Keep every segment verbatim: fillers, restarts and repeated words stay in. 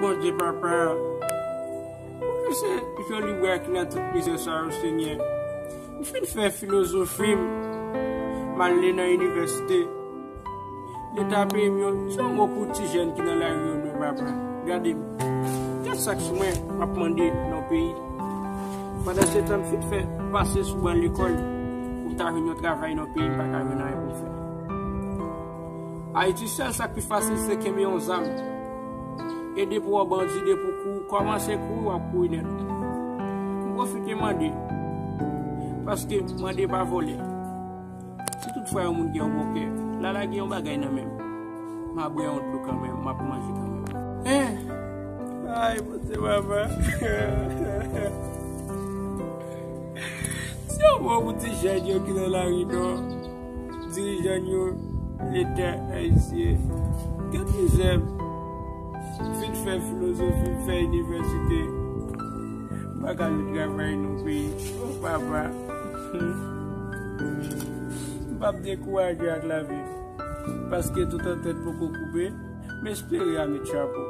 Bondye, papa, poukisa se joli bwa ki nan tout mizè sa yo, Senyè? M fin fè filozofi, m al li nan inivèsite. Leta peyi m yo, se yon mo pou ti jèn ki nan lari yo, non, papa. Gade m. Gad sa k sou mwen, m ap mande nan peyi. Pandansetan, m fin fè pase sou ban lekòl pou m ta jwenn yon travay nan peyi, m pa ka jwenn anyen pou m fè. Ayiti, sèl sa k pi fasil, se kenbe yon zam. E depi w wè bandi, depi w kou-, kòmanse kouri, w ap kouri nèt. M pwofite mande, paske mande pa vòlè. Si toutfwa yon moun gen yon bon kè, l a lage yon bagay nan men m, m a bwè yon dlo kanmenm, m ap manje kanmenm. Hein? Ay, Bondye, papa. Se yon mo pou ti jèn yo ki nan lari, non. Dirijan yo, Leta ayisyen. Gad mizè m. Fin fè filozofi, fè inivèsite. M pa ka jwenn travay nan peyi. O papa. M p ap dekouraje ak lavi. Paske tout antèt poko koupe, m espere a met chapo.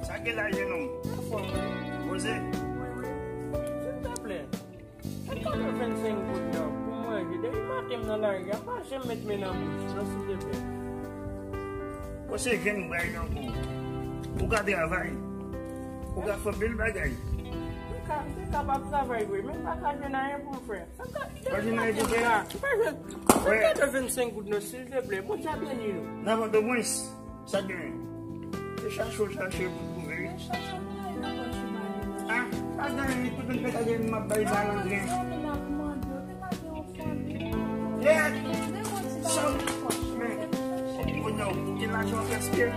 Sa gen laj jenou? Poze. Silteplè, mete katrevensenk goud nan pou manje. Depi maten m nan lari a, pa janm met men nan bouch, non, silteplè. Ou se jèn bray nan kou. Ou ka travay. Ou ka fè anpil bagay. M ka, m te kapab travay vre, men m pa ka jwenn anyen pou m fè. Sa m ka, Pa jwenn anyen pou fè. M pa jwenn, m pa jwenn. Frè. Sa katrevensenk goud nan, silteplè. Bondye beni nou. Nan Pòtoprens, sa gen. Se chache w chache pou twouve. Ah, pa gen anyen, tout moun fè sa gen, m ap bay malandren. Yeah. Sa, men, kounye a, ou gen lajan gaspiye.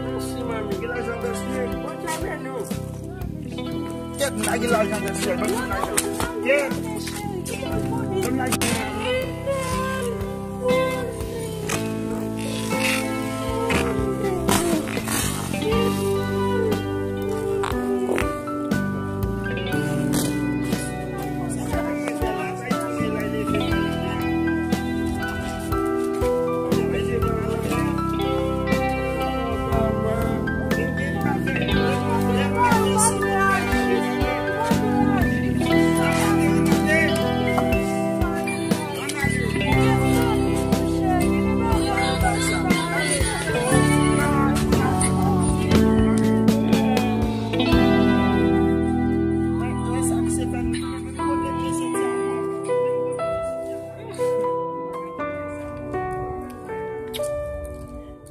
Mèsi, manmi. Gen lajan gaspiye. Bondye beni w. Kèt, m pa gen lajan gaspiye. Ban m lajan. Kèt. Ban m lajan.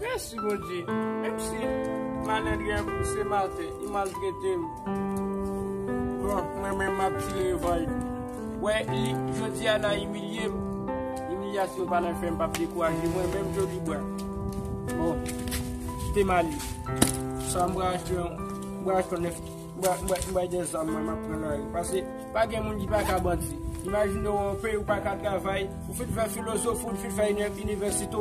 Mèsi, Bondye. Menm si malandren an pouse m atè, li maltrete m. Bon, mwen menm m ap tire revanj. Wè, li, jodi a, l a imilye m. Imilyasyon pa nan fè m p ap dekouraje. Mwen menm, Joli Bwa. Bon, kite m ale. Sa m pral achte yon, m pral achte yon nèf. M bay, m bay, m bay de zam mwen, m ap pran lari. Paske pa gen moun ki pa ka bandi. Imajine w yon peyi ou pa ka travay, ou fin fè filozofi, ou fin fè inivè-, inivèsite w.